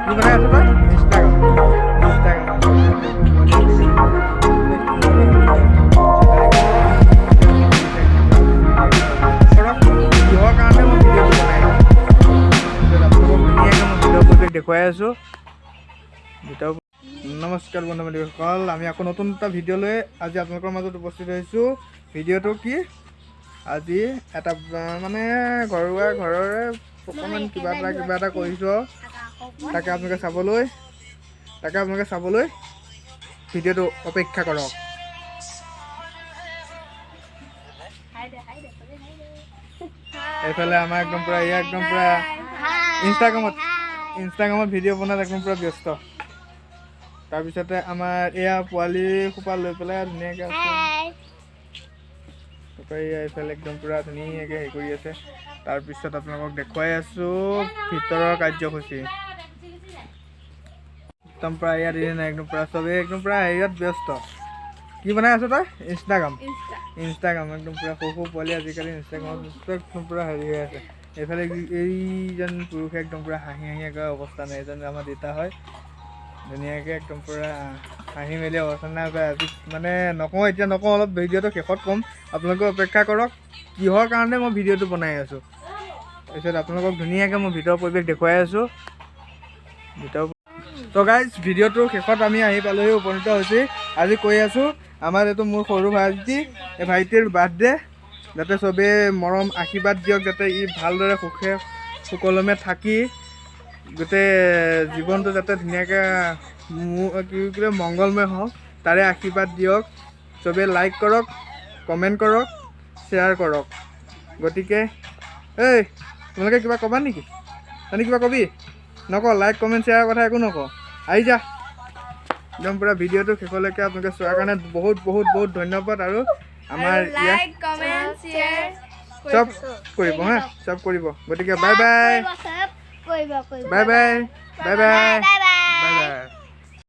কি বনাই আছ তই? Instagram, Instagram. কিহৰ কাৰণে মই ভিডিঅ'টো বনাই আছোঁ? আপোনালোকক ধুনীয়াকৈ মই ভিডিঅ' পৰিৱেশ দেখুৱাই আছোঁ ভিতৰৰ। নমস্কাৰ বন্ধু বান্ধৱীসকল, আমি আকৌ নতুন এটা ভিডিঅ' লৈ আজি আপোনালোকৰ মাজত উপস্থিত হৈছোঁ। ভিডিঅ'টো কি, আজি এটা মানে ঘৰুৱা, ঘৰৰে অকণমান কিবা এটা কৰিছোঁ আৰু তাকে আপোনালোকে চাবলৈ ভিডিঅ'টো অপেক্ষা কৰক। এইফালে আমাৰ একদম পূৰা, এয়া একদম পূৰা ইনষ্টাগ্ৰামত ভিডিঅ' বনাত একদম পূৰা ব্যস্ত। তাৰপিছতে আমাৰ এয়া পোৱালি সোপা লৈ পেলাই ধুনীয়াকৈ আছে। তাৰপৰা এয়া এইফালে একদম পূৰা ধুনীয়াকৈ হেৰি কৰি আছে। তাৰপিছত আপোনালোকক দেখুৱাই আছোঁ ভিতৰৰ কাৰ্যসূচী। একদম পূৰা ইয়াত নাই, একদম পূৰা চবেই একদম পূৰা হেৰিয়ত ব্যস্ত। কি বনাই আছ তই? Instagram, Instagram. একদম পূৰা সৰু সৰু পোৱালি আজিকালি ইনষ্টাগ্ৰামত একদম পূৰা হেৰি হৈ আছে। এইফালে এইজন পুৰুষে একদম পূৰা হাঁহি হাঁহি একেবাৰে অৱস্থা নাই। এজন আমাৰ দেউতা হয়, ধুনীয়াকৈ একদম পূৰা হাঁহি মেলি অৱস্থা নাই। আজি মানে নকওঁ, এতিয়া নকওঁ, অলপ ভিডিঅ'টো শেষত ক'ম। আপোনালোকে অপেক্ষা কৰক কিহৰ কাৰণে মই ভিডিঅ'টো বনাই আছোঁ। তাৰপিছত আপোনালোকক ধুনীয়াকৈ মই ভিতৰৰ পৰিৱেশ দেখুৱাই আছোঁ ভিতৰৰ। তো গাইজ, ভিডিঅ'টোৰ শেষত আমি আহি পালোহি, উপনীত হৈছোঁ। আজি কৈ আছোঁ, আমাৰ এইটো মোৰ সৰু ভাইটি, এই ভাইটিৰ বাৰ্থডে, যাতে চবেই মৰম আশীৰ্বাদ দিয়ক, যাতে ই ভালদৰে সুখে সুকলমে থাকি গোটেই জীৱনটো যাতে ধুনীয়াকৈ কি কয়, মংগলময় হওক, তাৰে আশীৰ্বাদ দিয়ক। চবেই লাইক কৰক, কমেণ্ট কৰক, শ্বেয়াৰ কৰক। গতিকে এই তোমালোকে কিবা ক'বা নেকি? তই কিবা কবি? নক, লাইক কমেণ্ট শ্বেয়াৰৰ কথা একো নক। আহি যা। একদম পূৰা ভিডিঅ'টো শেষলৈকে আপোনালোকে চোৱাৰ কাৰণে বহুত বহুত বহুত ধন্যবাদ। আৰু আমাৰ ইয়াত লাইক, কমেণ্ট, শ্বেয়াৰ চব কৰিব, হা, চব কৰিব। গতিকে বাই বাই। কৰিব, কৰিব। Bye bye, bye bye. Bye bye. Bye bye.